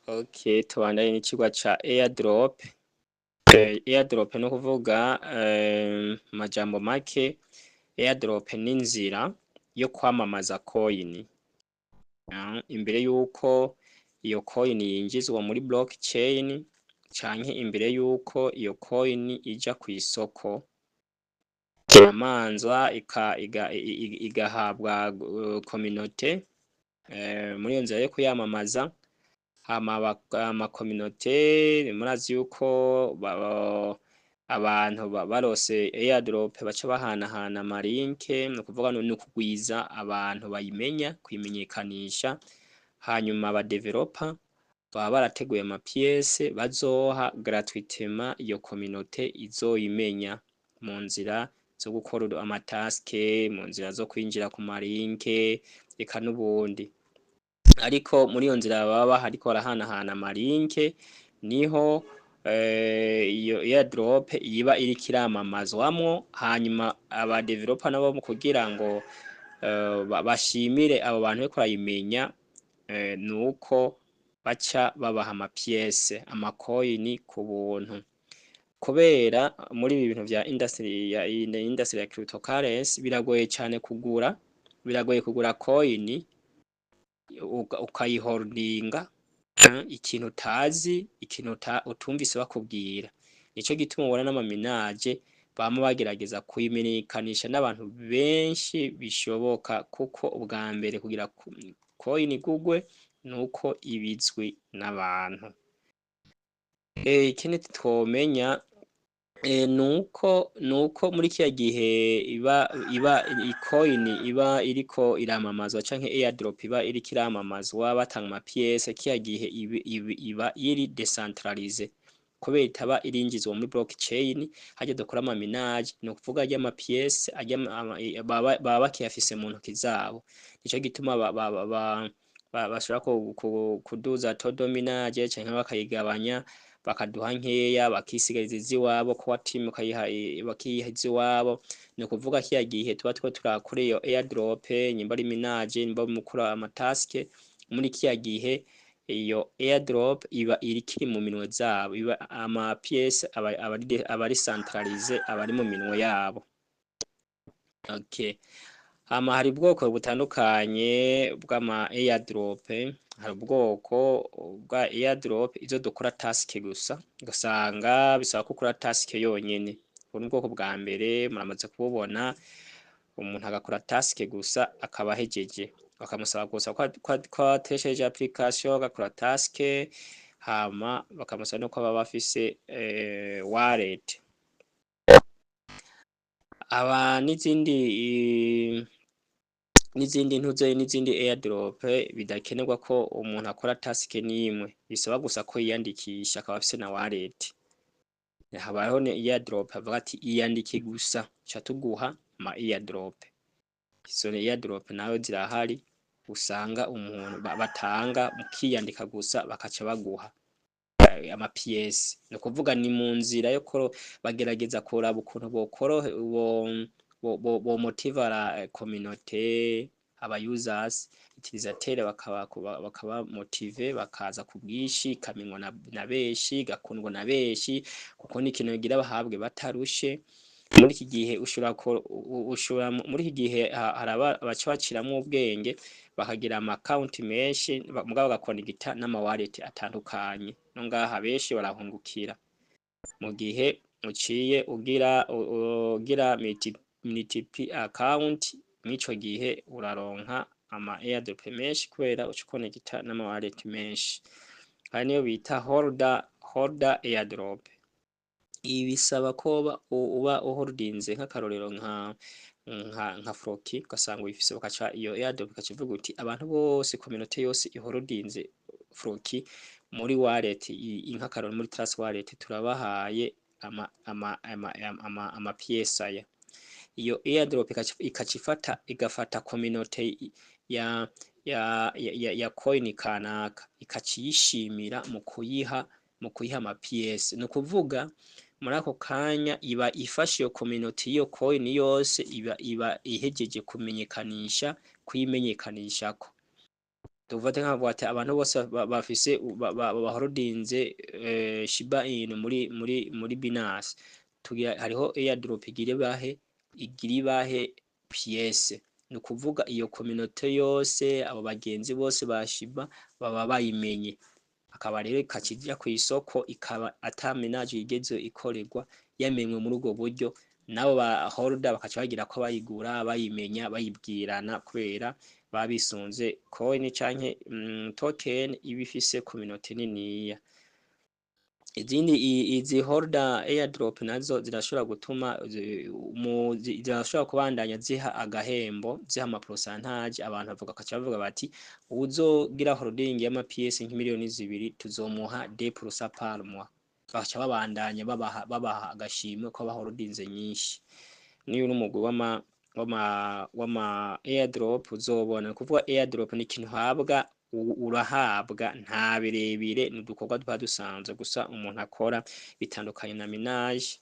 Okay, tubandanye n'icigwa ca airdrop. Airdrop no kuvuga mu majambo make, airdrop n'inzira yo kwamamaza coin. Imbere yuko iyo coin yinjizwa muri blockchain canke imbere yuko iyo coin ija kw'isoko, iramanza igahabwa communauté muri iyo nzira yo kuyamamaza. Hama ama communauté, murazi yuko abantu baronse airdrop baca bahanahana ama link, nukuvuga nukugwiza abantu bayimenya, kuyimenyekanisha. Hanyuma aba developer baba barateguye ama pièces bazoha gratuitement iyo communauté izoyimenya mu nzira zo gukora ama task, mu nzira zo kwinjira ku ma link, eka n'ubundi. Ariko muri iyo nzira baba bariko barahanahana ama link, niho iyo airdrop iba iriko iramamazwamwo. Hanyuma aba developer nabo, mu kugira ngo bashimire abo bantu bariko barayimenya, nuko baca babaha ama pièces, ama coin ku buntu. Kubera muri ibi bintu vya industry ya industry ya cryptocurrency biragoye cane kugura, biragoye kugura coin ukayiholdinga, ikintu utazi, ikintu utumvise bakubwira. Nico gituma ubona n'ama minage bama bagerageza kuyimenyekanisha n'abantu benshi bishoboka, kuko ubwa mbere kugira coin igugwe nuko ibizwi n'abantu. Ikindi twomenya nuko muri kiriya gihe iba coin iba iriko iramamazwa canke airdrop iba iriko iramamazwa, batanga ama pièces, kiriya gihe iba iri décentralisée, kubera itaba irinjizwa muri blockchain harya dukora ama minage. Ni ukuvuga arya ama pièces arya baba bakiyafise mu ntoki zabo. Nico gituma bashobora kuduza taux de minage canke bakayigabanya, bakaduha nkeya, bakisigariza iziwabo, core team bakiha iziwabo. Ni ukuvuga kiriya gihe tuba turiko turakora iyo airdrop, nyimba ari minage, nyimba mukora ama task, muri kiriya gihe iyo airdrop iba ikiri mu minwe zabo, iba ama pièces aba ari centralisé, aba ari mu minwe yabo. Okay. Hama hari ubwoko butandukanye bw'ama airdrop. Hari ubwoko bwa airdrop izo dukora task gusa, ugasanga bisaba ko ukora task yonyene. Ubu ni ubwoko bwa mbere, muramaze kububona. Umuntu agakora task gusa akaba ahejeje, bakamusaba gusa ko ateresheje application, agakora task, hama bakamusaba no ko baba bafise wallet. Aba n'izindi ntuze n'izindi airdrop bidakenerwa ko umuntu akora task n'imwe, bisaba gusa ko yiyandikisha akaba afise na wallet. Habaho ni airdrop avuga ati: "Iyandike gusa, ca tuguha ama airdrop." Izo airdrop nawe zirahari, usanga umuntu batanga mukiyandika gusa, bakaca baguha ama pièces. Ni ukuvuga ni mu nzira yo bagerageza kuraba ukuntu bo motiva la communauté, aba users, utilisateur, bakaba motivés, bakaza ku bwinshi, ikamenywa na benshi, igakundwa na benshi, kuko ni ikintu kigira bahabwe batarushe. Muri iki gihe ushobora muri iki gihe hari abaca baciramwo ubwenge, bakagira ama account menshi, mugabo bagakonegita n'ama wallet atandukanye. No ngaha benshi barahungukira mu gihe uciye ugira multiple account. Mw'ico gihe uraronka ama airdrop menshi, kubera uca ukonegita n'ama wallet menshi. Hari niyo bita holder airdrop. Ibi bisaba ko uba uholdinze, nk'akarorero nka Floki, ugasanga uyifise, bakaca iyo airdrop ikaca ivuga uti: "Abantu bose, community yose iholdinze Floki muri wallet, nk'akarorero muri Trust Wallet, turabahaye ama pièces aya." Iyo airdrop ikaca ifata, igafata community ya coin kanaka, ikaca iyishimira mu kuyiha ama pièces. Ni ukuvuga muri ako kanya iba ifashe iyo community y'iyo coin yose, iba ihejeje kumenyekanisha, kuyimenyekanishako. Dufate nkavuga ati abantu bose bafise bahorodinze Shiba Inu muri Binance, tugira hariho airdrop igira ibahe pièce. Ni ukuvuga iyo communauté yose, abo bagenzi bose ba Shiba baba bayimenye, akaba rero ikaca ija kw'isoko, ikaba ata minage yigeze ikorerwa, yamenywe muri ubwo buryo, nabo ba holder bakaca bagira ko bayigura, bayimenya, bayibwirana, kubera baba bisunze coin canke token iba ifise communauté niniya. Izindi izi holder airdrop nazo zirashobora gutuma zirashobora kubandanya ziha agahembo, ziha ama pourcentage abantu. Bavuga, bakaca bavuga bati uwuzogira holding y'ama pièces nk'2 miliyoni tuzomuha 2% par mois. Bakaca babandanya babaha agashimwe ko baholdinze nyinshi. Niyo uri umugwi w'ama airdrop uzobona, kuvuga airdrop ni ikintu uhabwa, urahabwa, nta birebire, ni udukorwa tuba dusanzwe gusa umuntu akora, bitandukanye na minage.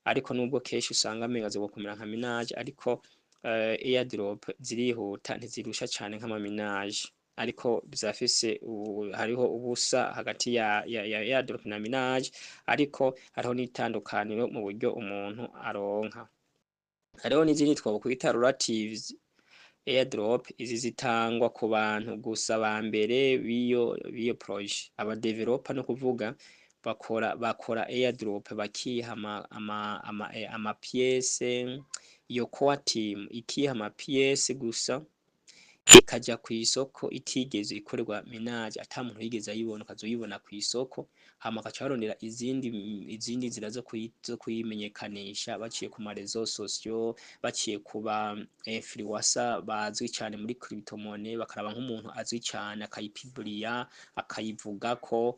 Ariko nubwo kenshi usanga amenga zigokumera nka minage, ariko airdrop zirihuta, ntizirusha cane nk'ama minage, ariko zirafise hariho ubusa hagati ya airdrop na minage, ariko hariho n'itandukaniro mu buryo umuntu aronka. Hariho n'izindi twokwita relatives airdrop. Izi zitangwa ku bantu gusa ba mbere b'iyo projet, aba developer, no kuvuga bakora airdrop bakiha ama pièces, iyo core team ikiha ama pièces gusa, ikaja kw'isoko itigeze ikorerwa minage, ata muntu yigeze ayibona, ukaza uyibona kw'isoko. Hama bagaca barondera izindi nzira zo kuyimenyekanisha, baciye ku ma réseaux sociaux, baciye ku ba influencer bazwi cane muri crypto-monnaie, bakaraba nk'umuntu azwi cane akayipubliya, akayivugako,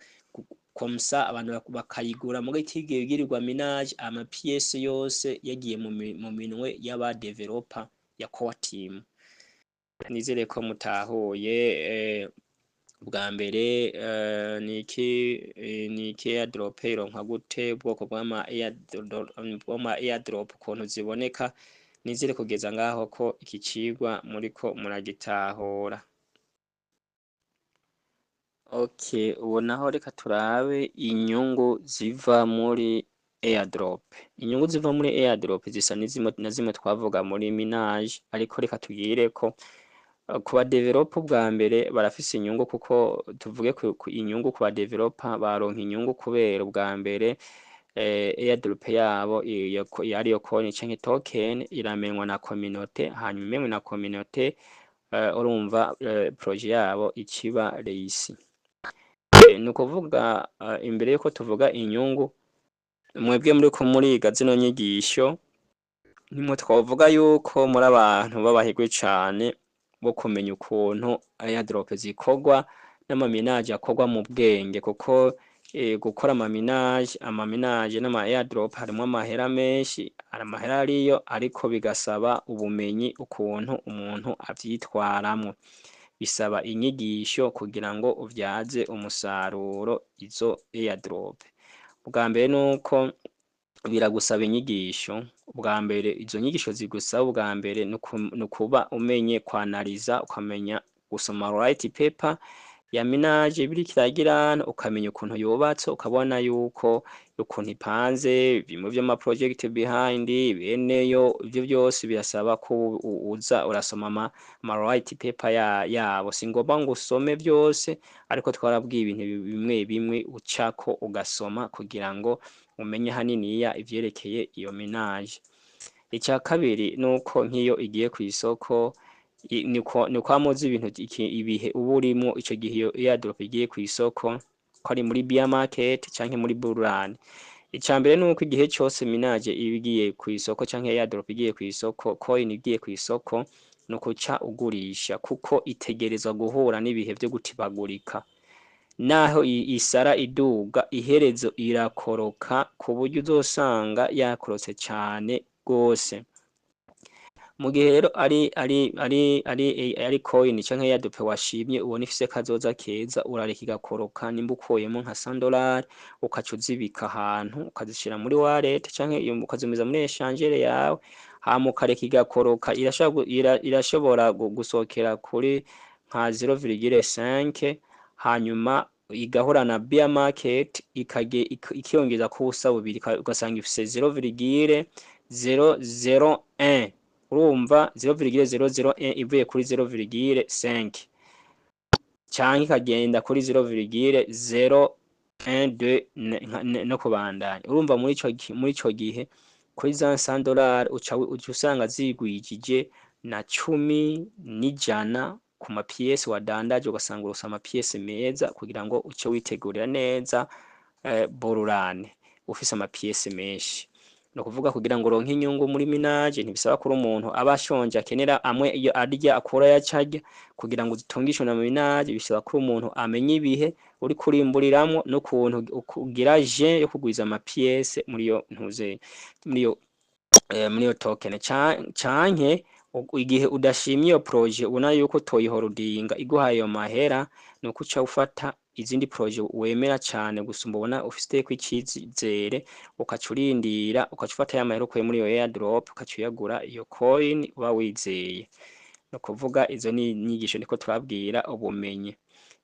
comme ça abantu bakayigura, muga itigeze igirirwa minage, ama pièces yose yagiye mu minwe y'aba developer ya core team. Nizere ko mutahuye. Bwa mbere niki airdrop ironkwa gute, ubwoko bw'ama airdrop ukuntu ziboneka. Nizere kugeza ngaho ko iki cigwa muriko muragitahura. Okay, ubu naho reka turabe inyungu ziva muri airdrop. Inyungu ziva muri airdrop zisa n'izimwe na zimwe twavuga muri minage, ariko reka tugire ko ku ba developer bwa mbere barafise inyungu, kuko tuvuge ku inyungu ku ba developer, baronka inyungu kubera ubwa mbere airdrop yabo iyo ariyo coin canke token iramenywa na communauté. Hanyuma imenywe na communauté, urumva projet yabo ikiba réussie. Ni ukuvuga imbere yuko tuvuga inyungu, mwebwe muriko muriga zino nyigisho, nimwe twovuga yuko muri abantu b'abahigwe cane bo kumenya ukuntu airdrop zikorwa n'ama minage akorwa mu bwenge, kuko gukora ama minage n'ama airdrop harimwo amahera menshi, hari amahera ariyo, ariko bigasaba ubumenyi ukuntu umuntu avyitwaramwo, bisaba inyigisho kugira ngo uvyaze umusaruro izo airdrop. Ubwa mbere nuko biragusaba inyigisho. Ubwa mbere izo nyigisho zigusaba, ubwa mbere nukuba umenye kwanaliza, ukamenya gusoma white paper ya minage biriko iragira, ukamenya ukuntu yubatse, ukabona yuko ukuntu ipanze, bimwe vy'ama project behind beneyo, ivyo vyose birasaba ko uza urasoma ama white paper yabo. Si ngombwa ngo usome vyose, ariko twarabwiye ibintu bimwe bimwe ucako ugasoma kugira ngo umenye haniniya ivyerekeye iyo minage. Ica kabiri nuko nk'iyo igiye kw'isoko, ni kwamuzi ibintu ibihe uba urimwo ico gihe iyo airdrop igiye kw'isoko, ko ari muri bear market canke muri bull run. Ica mbere nuko igihe cose minage iba igiye kw'isoko canke airdrop igiye kw'isoko, coin igiye kw'isoko, nukuca ugurisha, kuko itegerezwa guhura n'ibihe vyo gutibagurika. Naho isara iduga, iherezo irakoroka, ku buryo uzosanga yakorotse cane gose. Mu gihe rero ari coin canke airdrop washimye, ubona ifise kazoza keza, urareka igakoroka. Nimba ukuyemo nka $100, ukaca uzibika ahantu, ukazishira muri wallet canke ukazumiza muri échangeur yawe, hama ukareka igakoroka, irashobora gusohokera kuri nka 0,5, hanyuma igahura na bear market ikiyongeza ku busa bubiri, ugasanga ifise 0,001. Urumva, 0,001 ivuye kuri 0,5, canke ikagenda kuri 0,012 no kubandanya. Urumva, muri ico gihe kuri za $100 uca usanga zigwijije na cumi n'ijana ku ma pièces wadandaje, ugasanga uronse ama pièces meza kugira ngo uce witegurira neza bull run ufise ama pièces menshi. Ni ukuvuga, kugira ngo uronke inyungu muri minage ntibisaba kuri umuntu aba ashonje, akenera amwe iyo arya akura yacarya kugira ngo uzitungishwe na minage. Bisaba ko umuntu amenya ibihe uri kurimburiramwo n'ukuntu ugira jeu yo kugwiza ama pièces muri iyo ntuze, muri iyo token, canke igihe udashimye iyo projet, ubona yuko utoyiholdinga iguhaye ayo mahera, nuko uca ufata izindi projet wemera cane gusumba, ubona ufiseko icizere, ukaca urindira, ukaca ufata ya mahera ukuye muri iyo airdrop, ukaca uyagura iyo coin uba wizeye. Ni ukuvuga, izo ni inyigisho ndiko turabwira ubumenyi.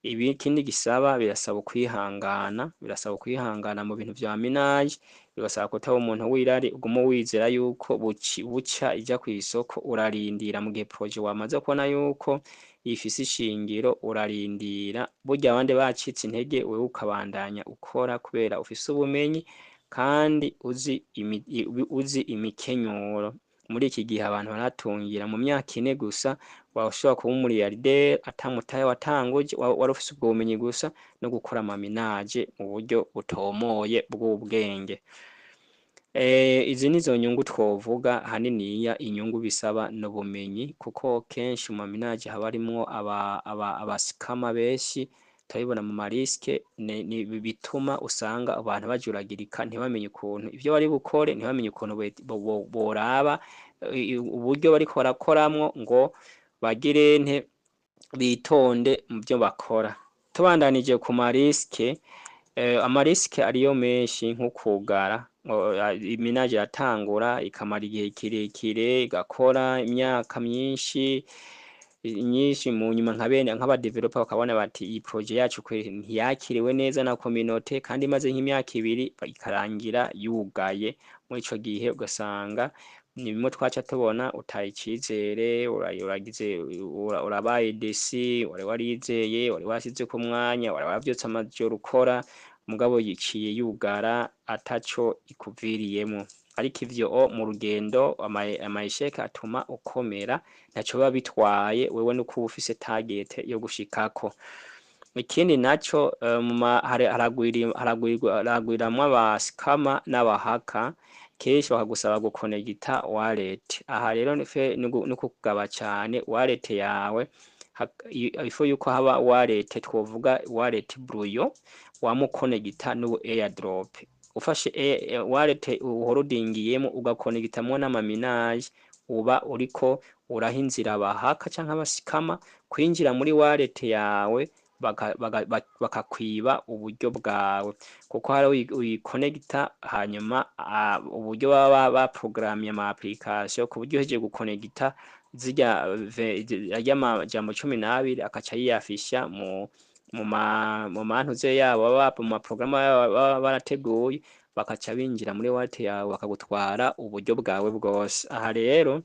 Ibi ikindi gisaba, birasaba ukwihangana, birasaba ukwihangana mu bintu vya minage, bigasaba kutaba umuntu w'irari, uguma wizera yuko buca ija kw'isoko. Urarindira mu gihe projet wamaze kubona yuko ifise ishingiro, urarindira. Burya abandi bacitse intege, wewe ukabandanya ukora kubera ufise ubumenyi kandi uzi imikenyuro. Muri iki gihe abantu baratungira mu myaka 4 gusa, washobora kuba umuliyardere ata mutahe watanguje, wari ufise ubwo bumenyi gusa no gukora ama minage mu buryo butomoye bw'ubwenge. Izi nizo nyungu twovuga haniniya. Inyungu bisaba n'ubumenyi, kuko kenshi mu ma minage haba harimwo aba scammer benshi, turabibona mu ma risques, ni bituma usanga abantu bajuragirika, ntibamenye ukuntu ivyo bari bukore, ntibamenye ukuntu boraba uburyo bariko barakoramwo ngo bagire nte, bitonde mu vyo bakora. Tubandanije ku ma risques, ama risques ariyo menshi, nko kugara minage iratangura ikamara igihe kirekire, igakora imyaka myinshi myinshi, mu nyuma nka bene nk'aba developer bakabona bati iyi projet yacu kweri ntiyakiriwe neza na communauté, kandi imaze nk'imyaka 2 ikarangira yugaye. Muri ico gihe ugasanga ni bimwe twaca tubona, utaye icizere, uragize urabaye déçu. Wari warizeye, wari washizeko umwanya, wari wavyutse amajoro ukora, mugabo yiciye yugara ataco ikuviriyemwo. Ariko ivyo mu rugendo, ama échecs atuma ukomera, ntaco biba bitwaye wewe nuko uba ufise target yo gushikako. Ikindi naco, haragwiramwo aba scammer n'aba hacker, kenshi bakagusaba gukonegita wallet. Aha rero ni kugaba cane wallet yawe. Ifo yuko haba wallet, twovuga wallet brouillon, wama ukonegita n'ubu airdrop. Ufashe wallet uholdingiyemwo ugakonegitamwo n'ama minage, uba uriko uraha inzira aba hacker canke aba scammer kwinjira muri wallet yawe, bakakwiba uburyo bwawe, kuko hari uyikonegita, hanyuma uburyo baba baprogramiye ama application ku buryo uhejeje gukonegita zirya arya majambo 12, akaca yiyafisha mu mantuze yabo, baba mu ma programme baba barateguye, bakaca binjira muri wallet yawe, bakagutwara uburyo bwawe bwose. Aha rero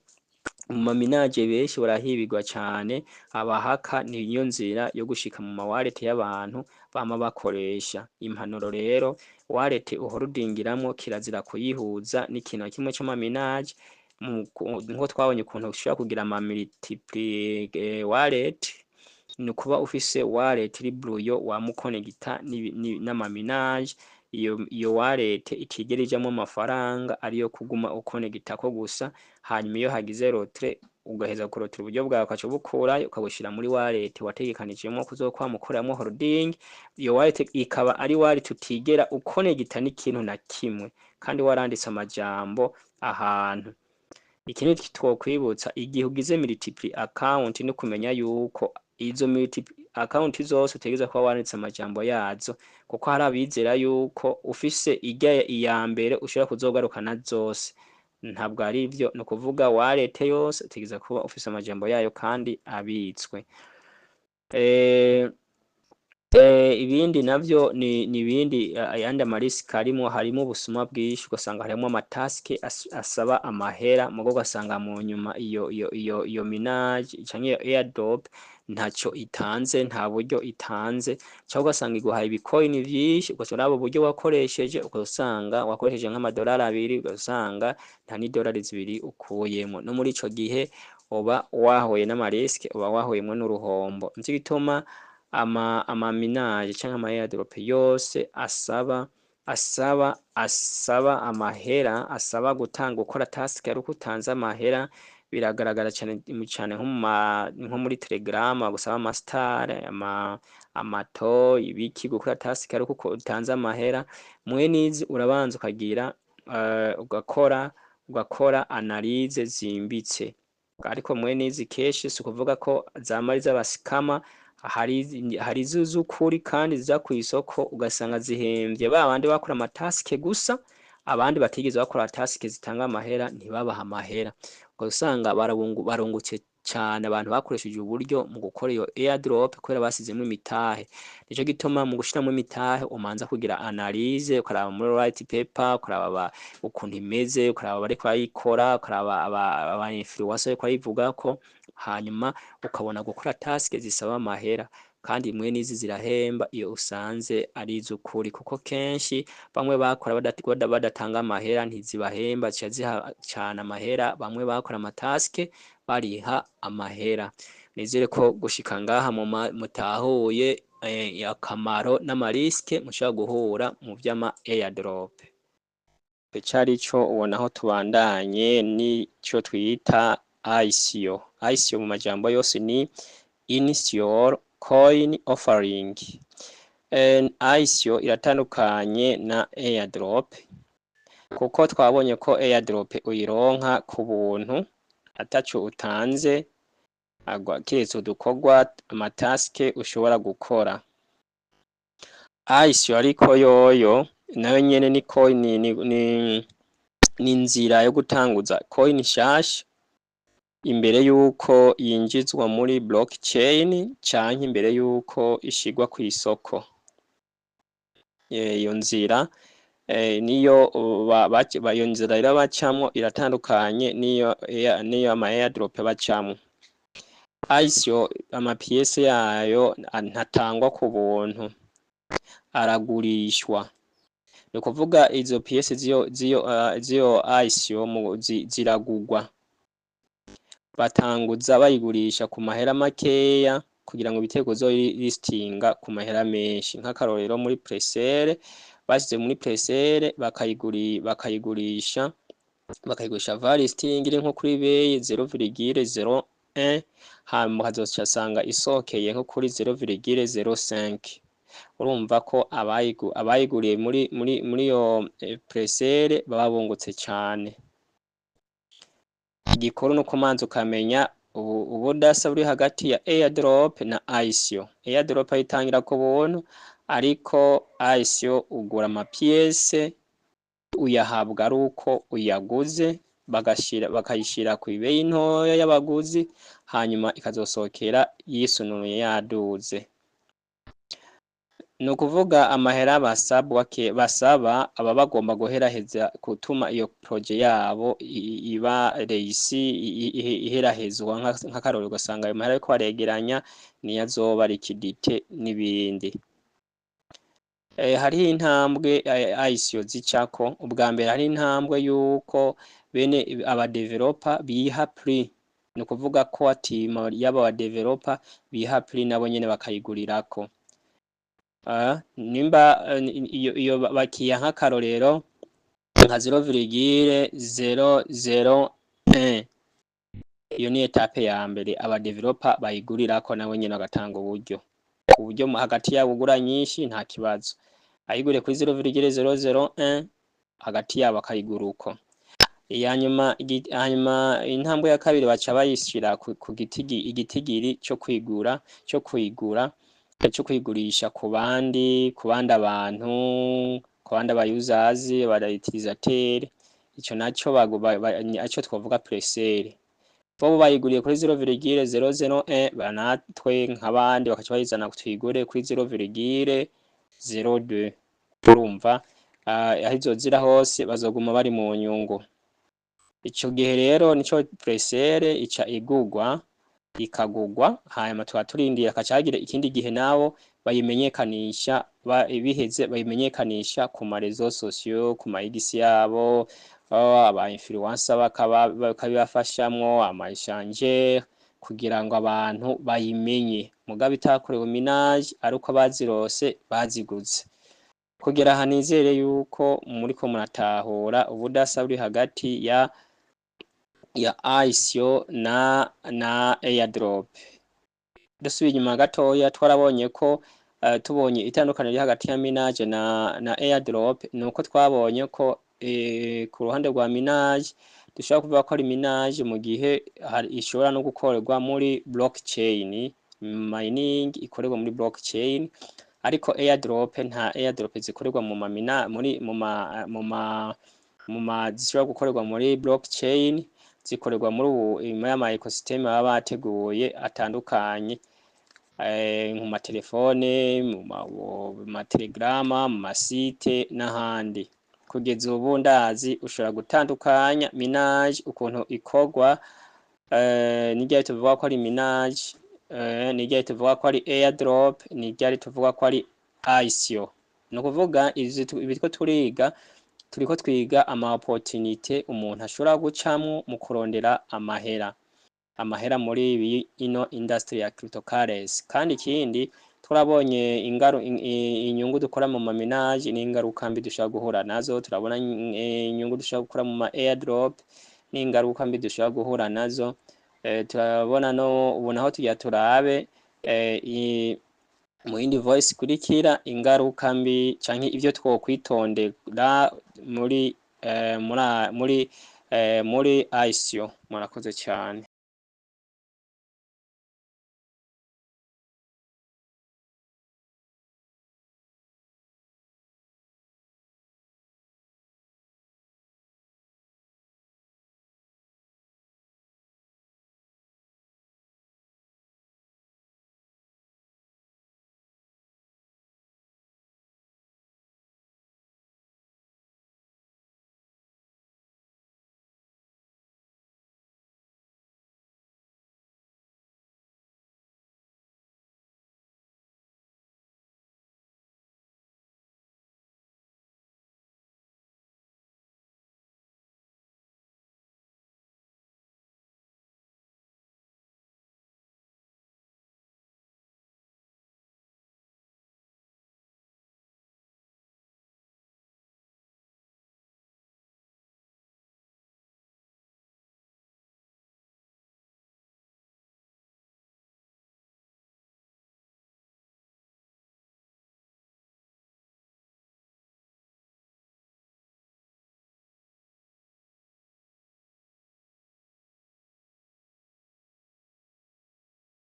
mu ma minage benshi barahibirwa cane, aba hacker niyo nzira yo gushika mu ma wallet y'abantu bama bakoresha. Impanuro rero, wallet uholdingiramwo kirazira kuyihuza n'ikintu na kimwe c'ama minage. Nko twabonye ukuntu ushobora kugira ama multiple wallet, ni ukuba ufise wallet iri brouillon wama ukonegita n'ama minage. Iyo wallet itigera ijamwo amafaranga, ariyo kuguma ukonegitako gusa, hanyuma iyo hagize retrait ugaheza kurotira uburyo bwawe, ukaca ubukurayo ukabushira muri wallet wategekanijemwo kuzokwama ukoreramwo holding. Iyo wallet ikaba ari wallet utigera ukonegita n'ikintu na kimwe, kandi waranditse amajambo ahantu. Ikindi twokwibutsa, igihe ugize multiple account, ni kumenya yuko izo multiple account zose utegerezwa kuba wanditse amajambo yazo, kuko hari abizera yuko ufise irya iya mbere ushobora kuzogarukana zose. Ntabwo ari ivyo. Ni ukuvuga, wallet yose utegerezwa kuba ufise amajambo yayo kandi abitswe. Ibindi navyo ni ibindi, ayandi ama risques arimwo, harimo ubusuma bwinshi. Ugasanga harimwo ama tasks asaba amahera, mugo ugasanga mu nyuma iyo minage canke iyo airdrop ntaco itanze, nta buryo itanze, canke ugasanga iguhaye ibi coin vyinshi, ugaca uraba uburyo wakoresheje, ugasanga wakoresheje nk'amadolari 2, ugasanga nta n'idolari 2 ukuyemwo. No muri ico gihe uba wahuye n'ama risques, uba wahuyemwo n'uruhombo. Nico gituma ama minage canke ama airdrop yose asaba amahera, asaba gutanga, gukora task aruko utanze amahera. Biragaragara cane cane nko muri Telegram bagusaba ama star, amato, ibiki, gukora task aruko utanze amahera. Mwene izi urabanza ukagira ugakora analyse zimbitse. Ariko mwene izi kenshi si ukuvuga ko zama ari iz'aba scammer. Hari izo z'ukuri kandi ziza kw'isoko, ugasanga zihemvye babandi bakora ama tasks gusa, abandi batigeze bakora task zitanga amahera ntibabahe amahera. Ugasanga barungutse cane abantu bakoresheje uburyo mu gukora iyo airdrop, kubera basizemwo imitahe. Nico gituma mu gushiramwo imitahe umanza kugira analyse, ukaraba muri white paper, ukaraba ukuntu imeze, ukaraba abariko barayikora, ukaraba aba influencer bariko barayivugako, hanyuma ukabona gukora task zisaba amahera. Kandi mwene izi zirahemba iyo usanze ari iz'ukuri, kuko kenshi bamwe bakora badatanga amahera ntizibahemba, zica ziha cane amahera bamwe bakora ama tasks bariha amahera. Nizere ko gushika ngaha mutahuye akamaro n'ama risques mushobora guhura mu vy'ama airdrop. Icarico ubona aho tubandanye nico twita ICO. ICO mu majambo yose ni Initial Coin Offering. ICO iratandukanye na airdrop, kuko twabonye ko airdrop uyironka ku buntu ataco utanze, kiretse udukorwa, ama tasks ushobora gukora. ICO ariko yoyo nayo nyene ni coin, ni inzira yo gutanguza coin nshasha imbere yuko yinjizwa muri blockchain canke imbere yuko ishirwa kw'isoko. Iyo nzira niyo iyo nzira rero bacamwo iratandukanye niyo ama airdrop bacamwo. ICO ama pièces yayo ntatangwa ku buntu, aragurishwa. Ni ukuvuga izo pièces z'iyo ICO ziragurwa. Batanguza bayigurisha ku mahera makeya kugira ngo bitege kuzolistinga ku mahera menshi. Nk'akarorero, muri presale, bashize muri presale, bakayigurisha listing iri nko kuri bei 0,01, hanyuma ukazoca usanga isohokeye nko kuri 0,05. Urumva ko abayiguriye muri iyo presale baba bungutse cane. Igikuru nuko umanza ukamenya ubudasa buri hagati ya airdrop na ICO. Airdrop ayitangira ku buntu, ariko ICO ugura ama pièces, uyahabwa ari uko uyaguze, bakayishira kw'ibeyi ntoya y'abaguzi, hanyuma ikazosohokera yisununuye, yaduze. Ni ukuvuga amahera basabwa basaba aba bagomba guheraheza gutuma iyo projet yabo iba réussie, iherahezwa. Nk'akarorero, ugasanga ayo mahera bariko baregeranya niyo azoba liquidité n'ibindi. Hariho intambwe ICO zicako. Ubwa mbere, hari intambwe yuko bene aba developer biha prix, ni ukuvuga ko team y'aba ba developer biha prix, nabo nyene bakayigurirako. Nimba iyo bakiha, nk'akarorero, nka 0,001, iyo ni étape ya mbere, aba developer bayigurirako, nabo nyene bagatanga uburyo. Uburyo hagati yabo ugura nyinshi nta kibazo, ayiguriye kuri 0,001, hagati yabo akayigura uko. Iyanyuma, hanyuma intambwe ya kabiri, baca bayishira ku gitigi, igitigiri co kuyigurisha ku bandi abantu, ku bandi aba users, aba utilisateurs. Ico naco aco twovuga presale. Bo bayiguriye kuri 0,001, natwe nk'abandi bakaca bayizana tuyigure kuri 0,02. Urumva aho izozira hose bazoguma bari mu nyungu. Ico gihe rero nico presale ica igugwa, ikagugwa, hanyuma tuba turindira hakaca hagira ikindi gihe nabo bayimenyekanisha, biheze bayimenyekanisha ku ma réseaux sociaux, ku ma X yabo, aba influencer bakabibafashamwo, ama échangeur, kugira ngo abantu bayimenye. Mugabo itakorewe minage, ariko bazirose baziguze. Kugira aha nizere yuko muriko muratahura ubudasa buri hagati ya ICO na airdrop. Dusubiye inyuma gatoya, twarabonye ko tubonye itandukaniro riri hagati ya minage na airdrop, nuko twabonye ko ku ruhande rwa minage dushobora kuvuga ko ari minage mu gihe ishobora no gukorerwa muri blockchain, mining ikorerwa muri blockchain. Ariko airdrop, nta airdrop zikorerwa mu mamina muri mu ma mu ma mu ma zishobora gukorerwa muri blockchain, zikorerwa muri ubu muri ama ecosystem baba bateguye atandukanye, mu matelefone, mu ma Telegram, mu ma site n'ahandi. Kugeza ubu ndazi ushobora gutandukanya minage ukuntu ikorwa, n'iryari tuvuga ko ari minage, n'iryari tuvuga ko ari airdrop, n'iryari tuvuga ko ari ICO. Ni ukuvuga ibi two turiga, turiko twiga ama opportunité umuntu ashobora gucamwo mu kurondera amahera muri ibi ino industry ya cryptocurrency. Kandi ikindi turabonye inyungu dukora mu ma minage n'ingaruka mbi dushobora guhura nazo. Turabona inyungu dushobora gukura mu ma airdrop n'ingaruka mbi dushobora guhura nazo. Turabona no ubu naho tugira turabe mu yindi voice ikurikira ingaruka mbi canke ivyo twokwitondera muri ICO. Murakoze cyane.